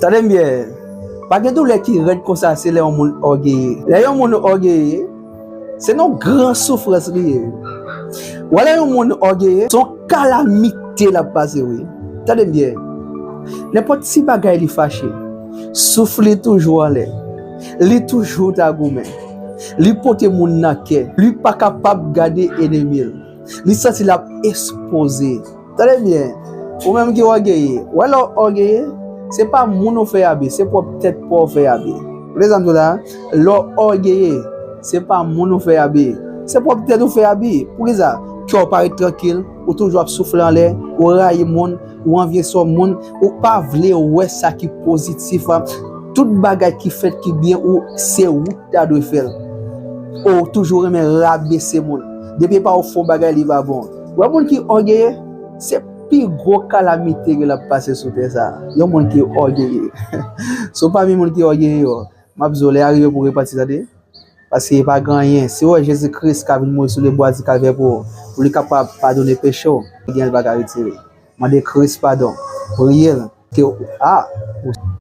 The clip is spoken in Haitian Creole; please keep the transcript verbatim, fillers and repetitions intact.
Tande m byen, pa gen doulè ki rèd konsa, se lè yon moun ògeye. Lè yon moun ògeye, se yon gran soufrans li ye. Wè lè yon moun ògeye, se yon kalamite l ap pase, wi. Tande m byen. Nenpòt ti bagay li fache. Souf li toujou anlè. Li toujou ta goumen. Li pote moun nan kè. Li pa kapab gade enemi l. Li santi l ap ekspoze. Tande byen. Ou menm ki ògeye. Wè lè w ògeye, se pa moun ou fè abi, se pwòp tèt pa w fè abi. Ou tande sa m di w la? Lè w ògeye, se pa moun ou fè abi, se pwòp tèt ou fè abi. Poukisa? Kè w parèt trankil, ou toujou ap soufle anlè, ou rayi moun, ou anvye sò moun, ou pa vle wè sa ki pozitif. Tout bagay ki fèt ki byen, ou se ou ki ta dwe fè l. Ou toujou renmen rabese moun. Depi e pa ou fè yon bagay, li pa bon. Wè moun ki ògeye, se pi gwo kalamite ke l ap pase sou tè sa a. Yon moun ki ògeye. Si w pami moun ki ògeye yo, m ap di w, lè a rive pou w repanti, tande. Paske e pa gen anyen. Si w wè Jezi Kris ka vin mouri sou lebwa di Kalvè pou ou, pou li kapab padone peche w, gen anyen l pa ka retire. Mande Kris padon. Priye l. Ke, a, ou